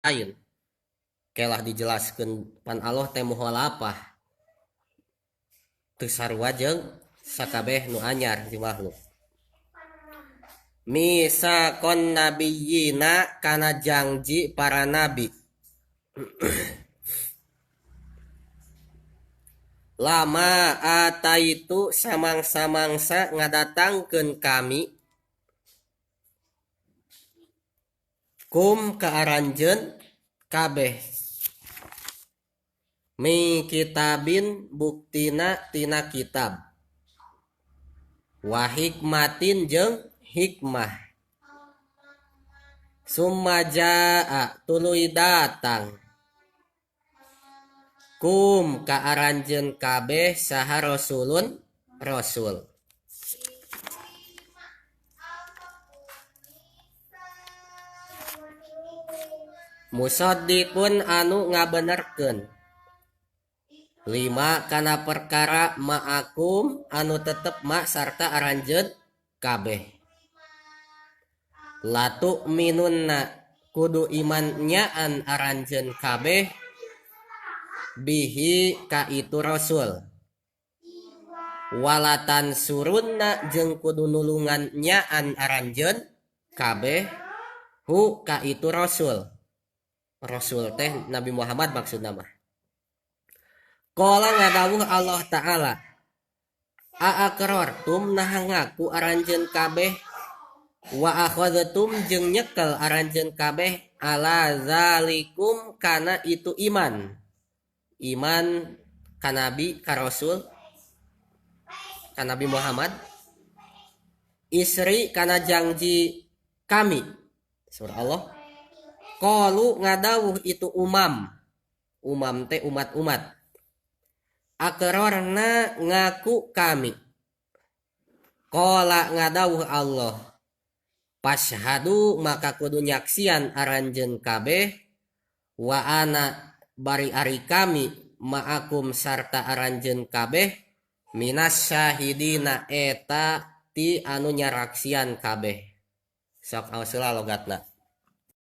Lain kelah dijelaskeun pan Allah teh muhalafah teu sarua jeung sakabeh nu anyar di makhluk. Misakon nabiyina kana janji para nabi. Lama ataitu samangsa-mangsa ngadatangkeun kami kum ka aranjeun kabeh mi kitabin buktina tina kitab wa hikmatin jeung hikmah summa jaa tuluy datang kum ka aranjeun kabeh saha rasulun rasul. Musaddiqun anu ngabenerkeun lima kana perkara ma'akum anu tetep ma sarta aranjeun kabeh. Latu minunna kudu iman nyaan aranjeun kabeh bihi ka itu rasul. Walatan surunna jeung kudu nulungan nyaan aranjeun kabeh hu ka itu rasul. Rasul teh Nabi Muhammad maksudna mah. Qala ngadawuh Allah Ta'ala a'aqrartum nah ngaku aranjeun kabeh wa akhadhtum jeung nyekel aranjeun kabeh ala zalikum kana itu iman. Iman ka nabi ka rasul ka Nabi Muhammad isri kana janji kami. Surah Allah. Qalu ngadawuh itu umam. Umam teh umat-umat. Akrarna ngaku kami. Qala ngadawuh Allah. Fashhadu maka kudu nyaksian aranjeun kabeh wa ana bari ari kami ma'akum sarta aranjeun kabeh minas syahidina eta ti anu nyaraksian kabeh. Sok aos heula logatna.